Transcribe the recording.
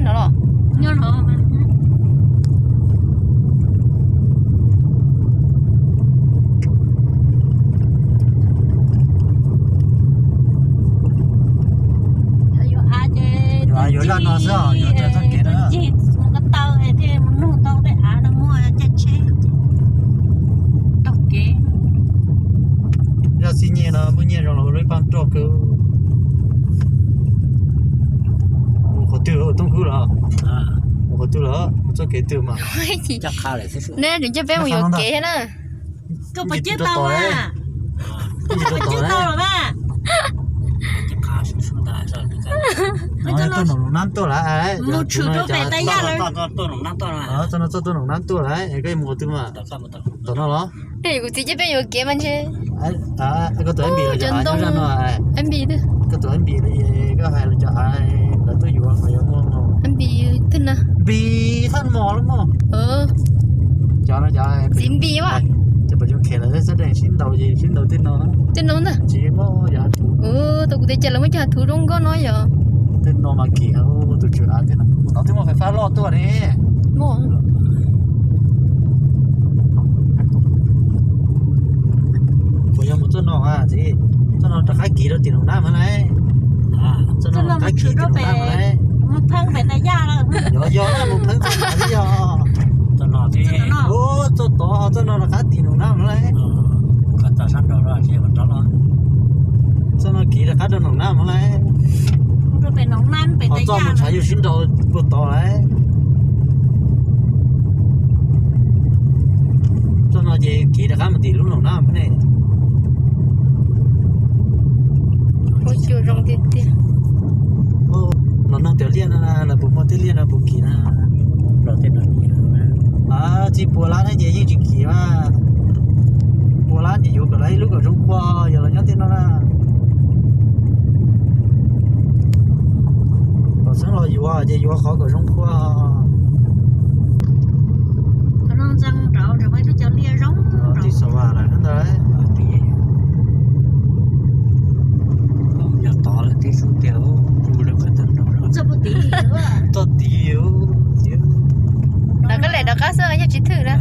No los. Nyob no. Yuav av ces yuav zaj no xwb, yuav txoj kev ncig mus ko taw thiaj mus nug tau tej av no muaj caij tsheb taug kev. Zaj txiv nyiaj no muaj nyiaj zoo los lub paj roj kawg. Mus qhov twg Tooj Kub los? Mus qhov twg los? Mus txoj kev twg mas? Neb tseem coj peb mus yuam kev thiab na. Koj puas coj tau mas? Koj puas coj tau los mas? Tuaj Noom Nab tuaj lawm. Mus tshwm rau pem tas yaj lawm. Txoj no txoj tuaj Noom Nab tuaj lawm, koj yuav mus qhov twg mas? Tom no los? Kuv txiv coj peb yuam kev mas ntshe. Koj tus Npis los cov av nyob zaj no? Npis, koj tus Npis, koj hais los cov av lawv tuaj yuav mas yuav muaj. Npis twg na? Npis Thaj Mos los mas. Cov no cov txiv Npis as. Cov pom zoo khev lawm, sab dees sib ntaus ces sib ntaus tej no. Tej no ntag. Tsis muaj yog. Tau kuv tias cas lawv muaj cov hav thuv zoo nkauj no yog. Tej no mas kim tus tswv av tej no. Mus no twb muaj fais fab loj tuaj ne. Muaj. Puas yog mus txoj no txiv? Txoj no rov qab kis rau tim Noom Nab mas lauj. Txoj no rov qab kis tim Noom Nab mas lauj. Mus pheej pem tas yaj lawm. Yog yog mus pheej txoj no xwb yog. Txoj tod, txoj no rov qab tim Noom Nab mas lauj. Txoj no kis rov qab rau Noom Nab mas lauj. Ho txoj mus ntshav yus sib nraus puag tod lauj. Txoj no ces kis rov qab mus tim lub Noom Nab mas ne. Ua cas zoo tiag tiag. Los noog tias liaj no lawv puas muaj tej liaj no puas kis na. Txij puas lab ne ces yeej tsis kis mas. Puas lab ces yuav kom lawv ib lub kom zoo kua yog los nyob tej no na. Kom xeeb los yuav ces yuav qhov kom zoo kua. Tij Xav Vas lawm ntag. Toj tid, toj tid. Lawv koj lem rov qab xwb yog tsis thwm na.